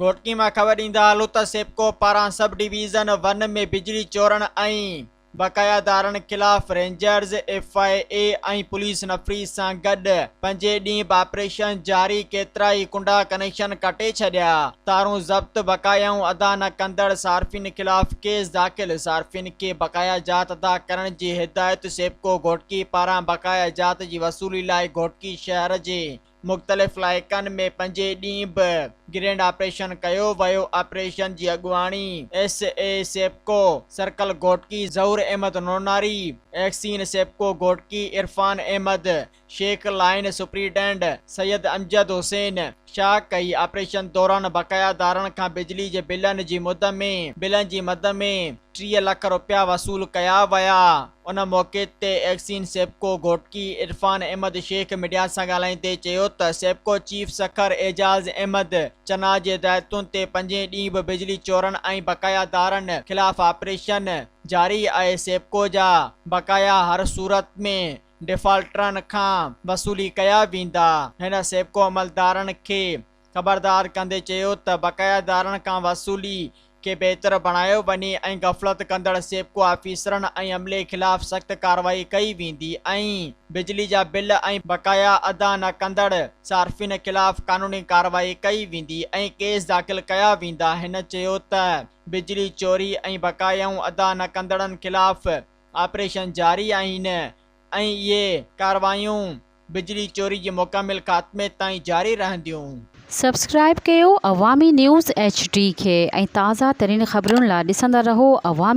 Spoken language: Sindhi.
گهوٽڪي مان خبر ڏيندا هلون ته سيپڪو پاران سب ڊويزن ون ۾ بجلي چورن ۽ بقايادارن خلاف Rangers, F I A ۽ police نفري سان گڏ پنجين ڏينهن به آپريشن جاري، ڪيترائي ڪنڊا ڪنيڪشن ڪٽي ڇڏيا، تارون ضبط، بقايائون ادا نه ڪندڙ صارفين خلاف ڪيس داخل، صارفين کي بقايا جات ادا ڪرڻ جي هدايت، سيپڪو گهوٽڪي پاران بقايا جات جي وصولي لاء گهوٽڪي شهر جي مختلف علائقن ۾ پنجين ڏينهن به گرينڊ آپريشن ڪيو ويو، آپريشن جي اڳواڻي S E SEPCO circle Ghotki Zahoor Ahmed Nonari, XEN SEPCO Ghotki Irfan Ahmed Shaikh, line superintendent Syed Amjad Hussain Shah ڪئي، آپريشن دوران بقايادارن کان بجلي جي بلن جي مد ۾ بلن جي مد ۾ 30 لک رپيا وصول ڪيا ويا. ان موقعي تي ايڪسين سيپڪو گهوٽڪي عرفان احمد شيخ ميڊيا سان ڳالهائيندي چيو ته سيپڪو چيف سکر اعجاز احمد چنا جي هدايتن تي پنجين ڏينهن به بجلي چورن ۽ بقايادارن خلاف آپريشن جاري آهي سيپڪو جا بقايا هر صورت ۾ ڊفالٽرن کان وصولي ڪيا ويندا هن سيپڪو عملدارن کي خبردار ڪندي چيو ته بقايادارن کان وصولي کي بهتر بڻايو وڃي ۽ غفلت ڪندڙ سيپڪو آفيسرن ۽ عملي خلاف سخت ڪارروائي ڪئي ويندي ۽ بجلي جا بل ۽ بقايا ادا نه ڪندڙ صارفين خلاف قانوني ڪارروائي ڪئي ويندي ۽ ڪيس داخل ڪيا ويندا هن چيو ته بجلي چوري ۽ بقايائون ادا نه ڪندڙن خلاف آپريشن جاري آهن ۽ اهي ڪارروايون بجلي چوري جي مڪمل خاتمي تائين جاري رهنديون. سبسڪرائيب ڪيو عوامي نيوز ايڇ ڊي کي ۽ تازه ترين خبرن لا ڏسندا رهو عوامي.